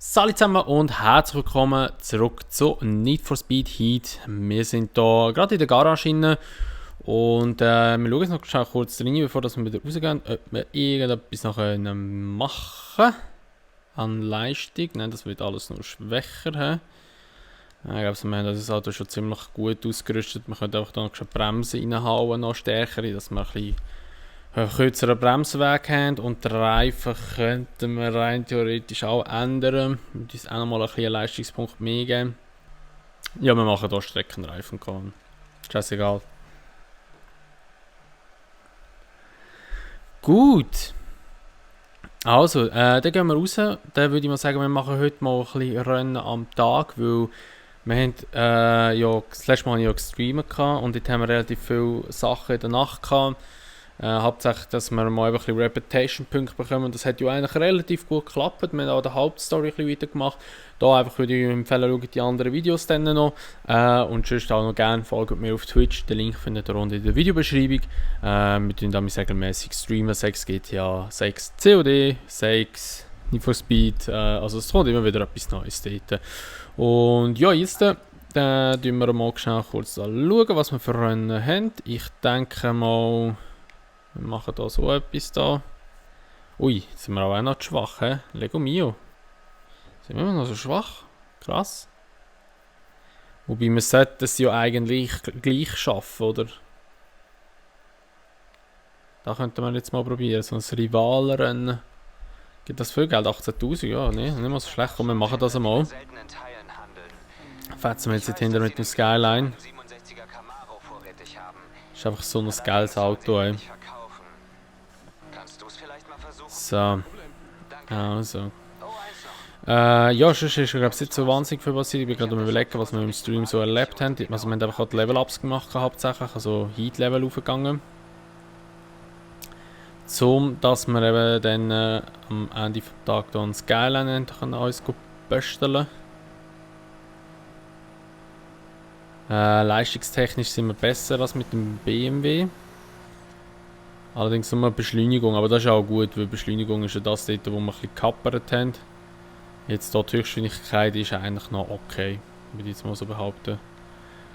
Salut zusammen und herzlich willkommen zurück zu Need for Speed Heat. Wir sind hier gerade in der Garage rein und wir schauen jetzt noch schnell kurz rein, bevor wir wieder rausgehen, ob wir irgendetwas noch machen an Leistung. Nein, das wird alles nur schwächer. Ich glaube, wir haben das Auto schon ziemlich gut ausgerüstet. Wir können einfach da noch Bremsen reinhauen, noch stärkere, dass wir ein bisschen kürzeren Bremsweg haben und den Reifen könnten wir rein theoretisch auch ändern. Das ist auch nochmal ein bisschen Leistungspunkt mehr geben. Ja, wir machen hier Streckenreifen. Scheißegal. Gut. Also, dann gehen wir raus. Dann würde ich mal sagen, wir machen heute mal ein bisschen Rennen am Tag, weil wir haben, ja, das letzte Mal ja gestreamt und dort haben wir relativ viele Sachen in der Nacht gehabt. Hauptsächlich, dass wir mal ein bisschen Reputation-Punkte bekommen. Das hat ja eigentlich relativ gut geklappt. Wir haben auch die Hauptstory ein bisschen weitergemacht. Da einfach würde ich empfehlen, schaut die anderen Videos dann noch. Und sonst auch noch gerne folgt mir auf Twitch. Den Link findet ihr unten in der Videobeschreibung. Wir tun damit regelmäßig streamen. 6 GTA, 6 COD, 6 Need for Speed. Also es kommt immer wieder etwas Neues dort. Und ja, jetzt schauen wir mal schnell kurz schauen, was wir für Rennen haben. Ich denke mal... Wir machen da so etwas da. Ui, jetzt sind wir auch noch zu schwach, hä? Lego mio. Sind wir immer noch so schwach? Krass. Wobei wir sollten es ja eigentlich gleich schaffen, oder? Da könnten wir jetzt mal probieren. So ein Rivalenrennen. Gibt das viel Geld? 18.000? Ja, ne, nicht mal so schlecht. Komm, wir machen das einmal. Fetzen wir jetzt hinter mit dem Skyline. Ist einfach so ein geiles Auto, ey. So. Also. Ja, sonst ist glaube ich nicht so wahnsinnig viel passiert. Ich bin gerade am überlegen, was wir im Stream so erlebt haben. Also wir haben einfach die Level-Ups gemacht, hauptsächlich. Also Heat-Level aufgegangen. Dass wir eben dann am Ende des Tages dann Skyline uns basteln. Leistungstechnisch sind wir besser als mit dem BMW. Allerdings nur Beschleunigung, aber das ist auch gut, weil Beschleunigung ist ja das dort, wo wir ein bisschen gekappert haben. Jetzt hier die Höchstgeschwindigkeit ist eigentlich noch okay, würde ich jetzt mal so behaupten.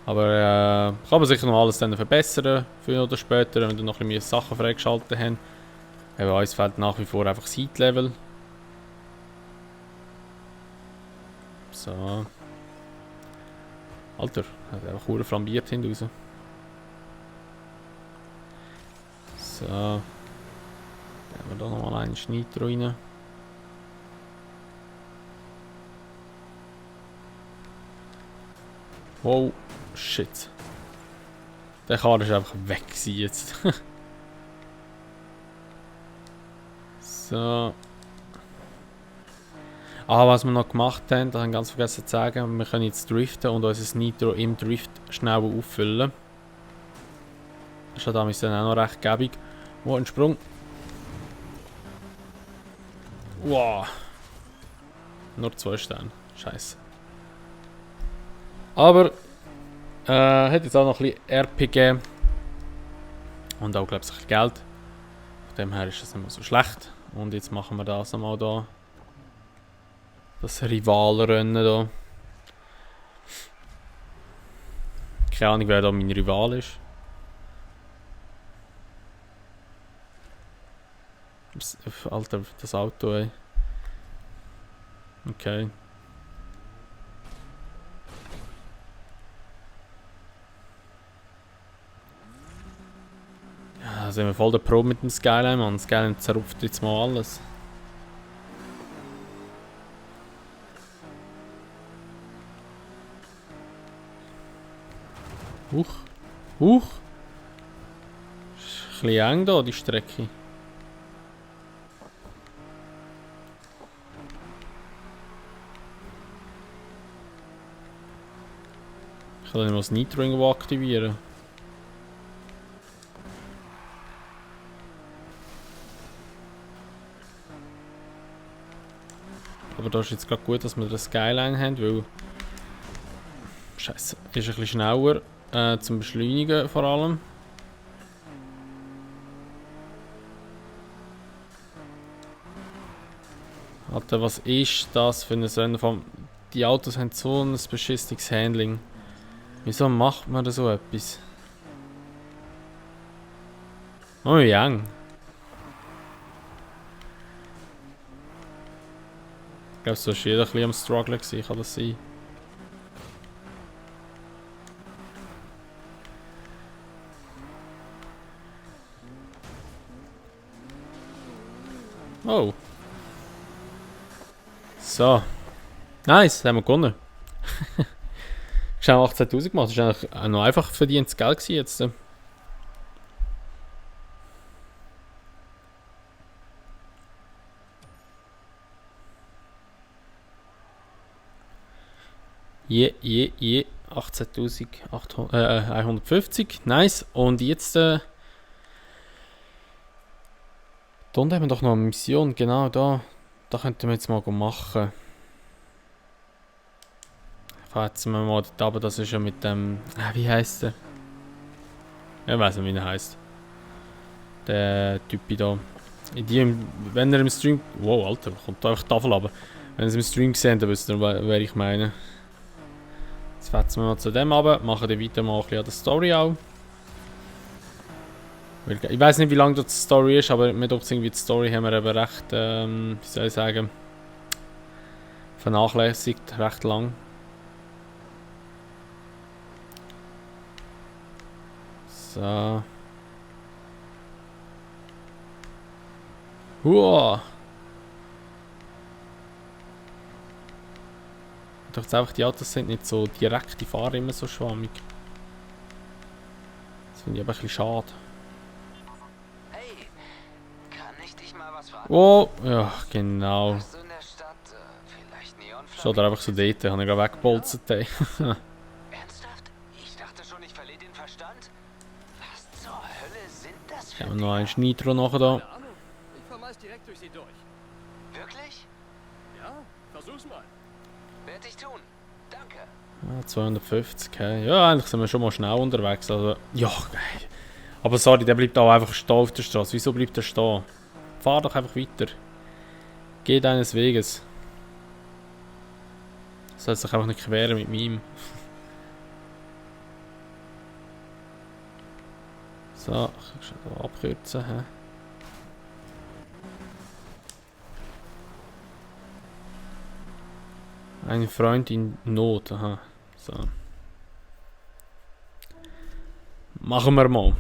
Aber kann man sicher noch alles dann verbessern, früher oder später, wenn wir dann noch ein bisschen mehr Sachen freigeschaltet haben. Eben, uns fehlt nach wie vor einfach das Heat-Level. So. Alter, hat einfach verdammt flambiert hinten raus. So. Dann haben wir da nochmal einen Nitro rein. Wow, shit. Der Karren ist einfach weg jetzt. So. Was wir noch gemacht haben, das habe ich ganz vergessen zu sagen, wir können jetzt driften und unser Nitro im Drift schnell auffüllen. Das ist damals dann auch noch recht gäbig. Oh, ein Sprung. Wow. Nur 2 Sterne. Scheiße. Aber hat jetzt auch noch ein bisschen RPG. Und auch, glaube ich, ein bisschen Geld. Von dem her ist das nicht mehr so schlecht. Und jetzt machen wir das einmal da. Das Rivalenrennen da. Keine Ahnung, wer da mein Rival ist. Alter, das Auto, ey. Okay. Ja, sind wir voll der Pro mit dem Skyline, Mann. Skyline zerrupft jetzt mal alles. Huch. Huch. Ist ein bisschen eng da, die Strecke. Ich kann nicht mal das Nitro irgendwo aktivieren. Aber da ist jetzt gerade gut, dass wir das Skyline haben, weil... Scheiße, ist ein bisschen schneller zum Beschleunigen vor allem. Alter, was ist das für ein Rennen vom... Die Autos haben so ein beschissenes Handling. Wieso macht man da so etwas? Oh, Yang. Ich glaube, so ist jeder ein bisschen am Struggle gewesen, kann das sein? Oh. So. Nice, haben wir gewonnen. Schon 18.000 gemacht. Das war eigentlich auch noch einfach verdientes Geld gewesen jetzt. Je. 18.150. Nice. Und jetzt... da unten haben wir doch noch eine Mission. Genau, da. Da könnten wir jetzt mal machen. Fahren wir mal dort runter. Das ist ja mit dem... wie heisst der? Ich weiß nicht, wie er heisst. Der Typ da. Wenn er im Stream... Wow, Alter, kommt da einfach die Tafel runter. Wenn ihr es im Stream gesehen habt, dann wisst ihr, wer ich meine. Jetzt fetzen wir mal zu dem runter, machen dann weiter mal ein bisschen an der Story auch. Ich weiß nicht, wie lange die Story ist, aber mir doch irgendwie die Story haben wir eben recht, wie soll ich sagen, vernachlässigt, recht lang. So. Huah. Doch jetzt einfach die Autos sind nicht so direkt, die fahren immer so schwammig. Das finde ich aber ein bisschen schade. Hey, kann ich dich mal was fragen? Oh, ja, genau. Hast du in der Stadt vielleicht Neonflammen? Steht da einfach so dort, habe ich gerade weggebolzt. Ernsthaft? Ich dachte schon, ich verliere den Verstand. Was zur Hölle sind das für Haben wir noch einen Nitro nachher da. Keine Ahnung. Ich fahr meist direkt durch sie durch. Wirklich? Ja, versuch's mal. Werd ich tun. Danke. Ah, 250, okay. Ja, eigentlich sind wir schon mal schnell unterwegs. Also, ja, geil. Aber sorry, der bleibt auch einfach stehen auf der Straße. Wieso bleibt er stehen? Fahr doch einfach weiter. Geh deines Weges. Soll sich einfach nicht queren mit meinem. So, kannst du da abkürzen, hä? Ein Freund in Not, aha. So. Machen wir mal.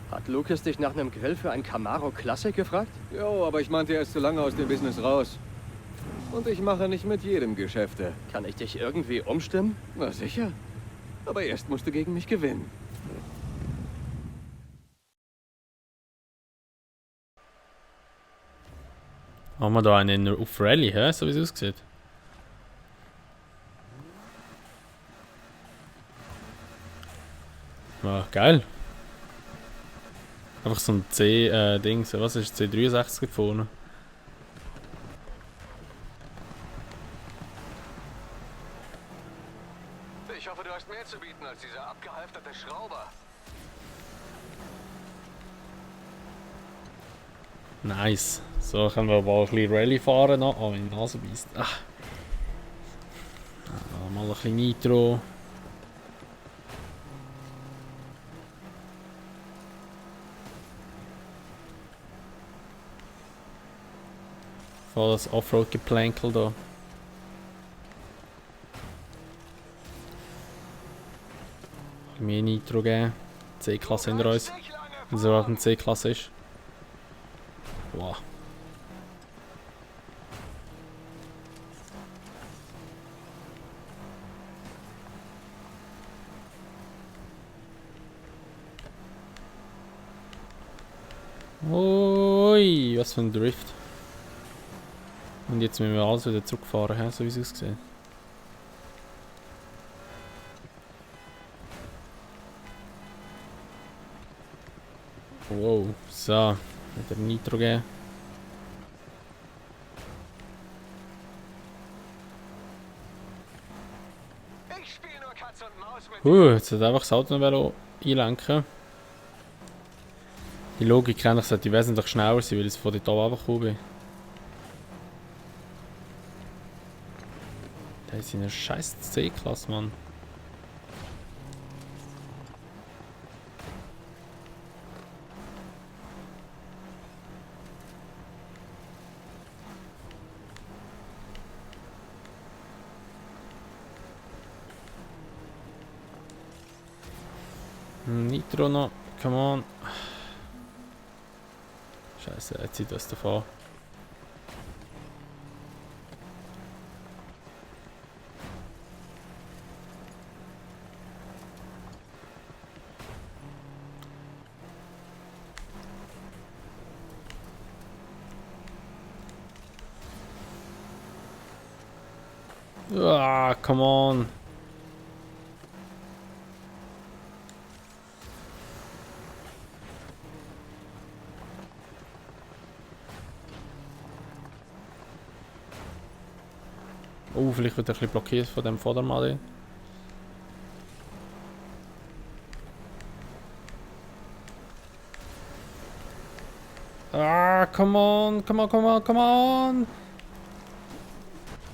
Hat Lucas dich nach einem Grill für ein Camaro Classic gefragt? Jo, aber ich meinte, er ist zu lange aus dem Business raus. Und ich mache nicht mit jedem Geschäfte. Kann ich dich irgendwie umstimmen? Na sicher. Aber erst musst du gegen mich gewinnen. Haben wir da einen auf Rallye, hä? So wie es aussieht. Ja, geil. Einfach so ein C-Ding. Was ist C63 vorne? Ich hoffe, du hast mehr zu bieten als dieser abgehalfterte Schrauber. Nice. So können wir mal ein bisschen Rallye fahren noch. Oh, meine Nase beißt. Ach. Mal ein bisschen Nitro. Voll das Offroad-Geplänkel da. Mehr Nitro geben. C-Klasse hinter uns. Wenn es überhaupt eine C-Klasse ist. Wow. Ui, was für ein Drift. Und jetzt müssen wir alles wieder zurückfahren, he? So wie es aussieht. Wow, so. Wieder Nitro geben. Ich spiele nur Katz und Maus mit Jetzt hat einfach das Auto noch einlenken. Die Logik eigentlich sollte wesentlich schneller sein, weil ich von dort oben runtergekommen bin. Das ist eine scheiß C-Klasse, Mann. Nitro noch, come on. Scheiße, jetzt zieht das davon. Ah, come on. Oh, vielleicht wird er ein bisschen blockiert von dem Vordermann. Ah, come on, come on, come on, come on.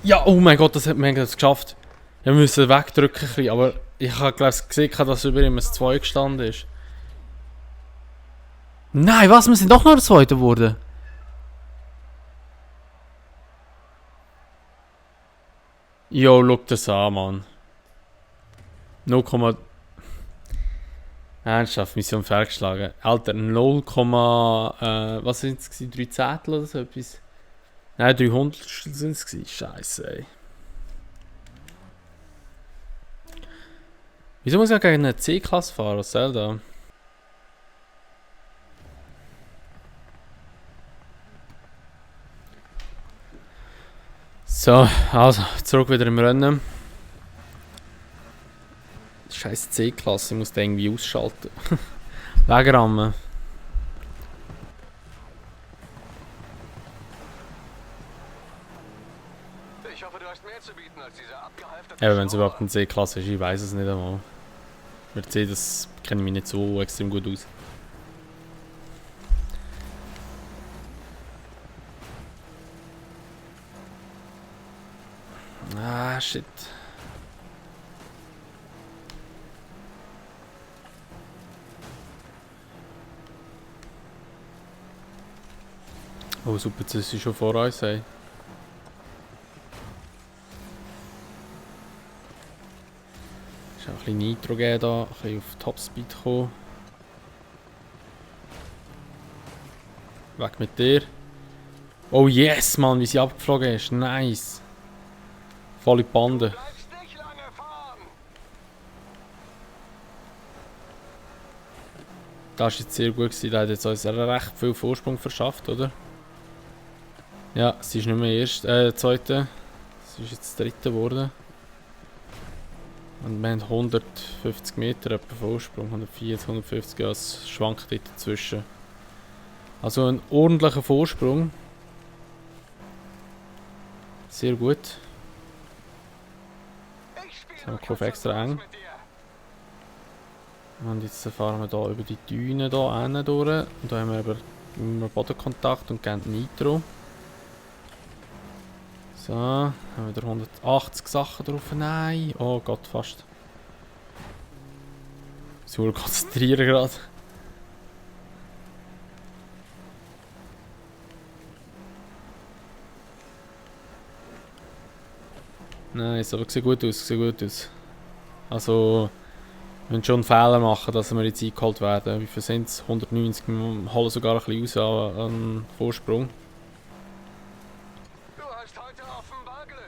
Ja, oh mein Gott, das hat man das geschafft. Wir müssen wegdrücken, ein bisschen, aber ich habe glaube ich gesehen, dass über ihm ein 2 gestanden ist. Nein, was? Wir sind doch noch der Zweite geworden. Jo, schau das an, Mann. 0, ernsthaft, Mission fehlgeschlagen. Alter, 0, was sind es? 3 Zettel oder so etwas? Nein, 300 sind es gewesen. Scheiße, ey. Wieso muss ich gegen eine C-Klasse fahren? Was soll da? So, also, zurück wieder im Rennen. Scheiß C-Klasse, ich muss den irgendwie ausschalten. Wegrammen. Ich hoffe, du hast mehr zu bieten als diese abgehalfterte Ja, wenn es Schnurr. überhaupt eine C-Klasse ist, ich weiß es nicht einmal. Mercedes kenne ich mich nicht so extrem gut aus. Ah, shit. Oh super, jetzt ist sie schon vor uns, ey. Ist auch ein bisschen Nitro geben da, ein bisschen auf Topspeed kommen. Weg mit dir. Oh yes, Mann, wie sie abgeflogen ist, nice. Volle Bande. Bleibst nicht lange fahren. Das war jetzt sehr gut gewesen, der hat jetzt uns recht viel Vorsprung verschafft, oder? Ja, sie ist nicht mehr zweite. Sie ist jetzt dritte geworden. Und wir haben 150 Meter etwa Vorsprung, 140, 150, ja, es schwankt dort dazwischen. Also ein ordentlicher Vorsprung. Sehr gut. Ich spiele Der Kopf extra eng. mit dir. Und jetzt fahren wir hier über die Düne hier hinten durch. Und da haben wir immer Bodenkontakt und geben Nitro. So, haben wir wieder 180 Sachen drauf. Nein! Oh Gott, fast. Ich muss mich konzentrieren gerade. Nice, aber sieht gut aus, sieht gut aus. Also, wir müssen schon einen Fehler machen, dass wir jetzt eingeholt werden. Wie viel sind es? 190, wir holen sogar ein bisschen raus an Vorsprung. Du hast heute offenbar Glück.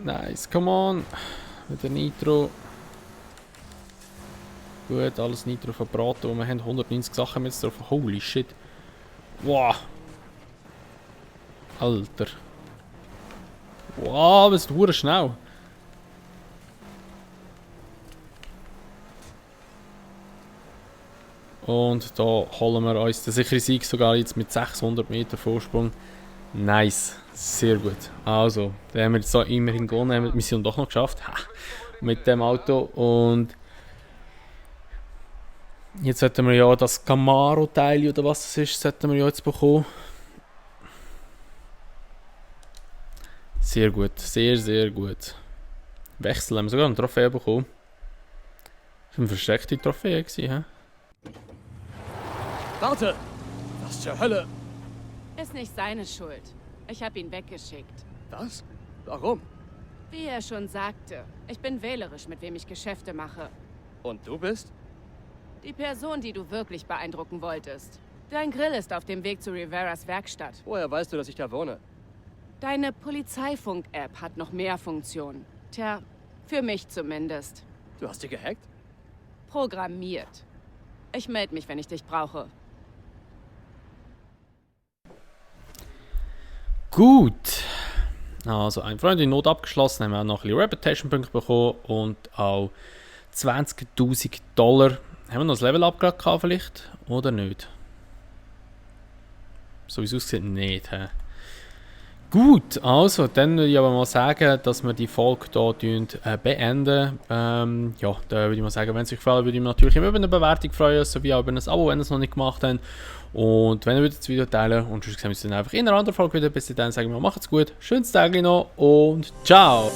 Nice, come on. Mit der Nitro. Gut, alles Nitro verbraten und wir haben 190 Sachen mit drauf. Holy shit. Wow. Alter. Wow, was ist verdammt schnell. Und da holen wir uns den sicheren Sieg sogar jetzt mit 600 Meter Vorsprung. Nice, sehr gut. Also, da haben wir jetzt so immerhin gewonnen, haben wir die Mission doch noch geschafft. Ha, mit dem Auto. Und jetzt sollten wir ja das Camaro-Teil oder was das ist, sollten wir ja jetzt bekommen. Sehr gut, sehr, sehr gut. Wechsel haben wir sogar eine Trophäe bekommen. Das war eine versteckte Trophäe, hä? Warte! Was zur Hölle? Ist nicht seine Schuld. Ich habe ihn weggeschickt. Was? Warum? Wie er schon sagte, ich bin wählerisch, mit wem ich Geschäfte mache. Und du bist? Die Person, die du wirklich beeindrucken wolltest. Dein Grill ist auf dem Weg zu Riveras Werkstatt. Woher weißt du, dass ich da wohne? Deine Polizeifunk-App hat noch mehr Funktionen. Tja, für mich zumindest. Du hast sie gehackt? Programmiert. Ich melde mich, wenn ich dich brauche. Gut. Also, ein Freund in Not abgeschlossen, haben wir auch noch ein bisschen Reputation-Punkte bekommen und auch 20.000 $. Haben wir noch das Level-Up gerade gehabt vielleicht? Oder nicht? So wie es aussieht, nicht. He? Gut, also, dann würde ich aber mal sagen, dass wir die Folge hier beenden. Ja, da würde ich mal sagen, wenn es euch gefallen würde ich mich natürlich immer über eine Bewertung freuen, sowie auch über ein Abo, wenn ihr es noch nicht gemacht habt. Und wenn ihr das Video teilen und sonst sehen wir uns dann einfach in einer anderen Folge wieder. Bis dahin sagen wir, macht's gut, schönes Tag noch und ciao!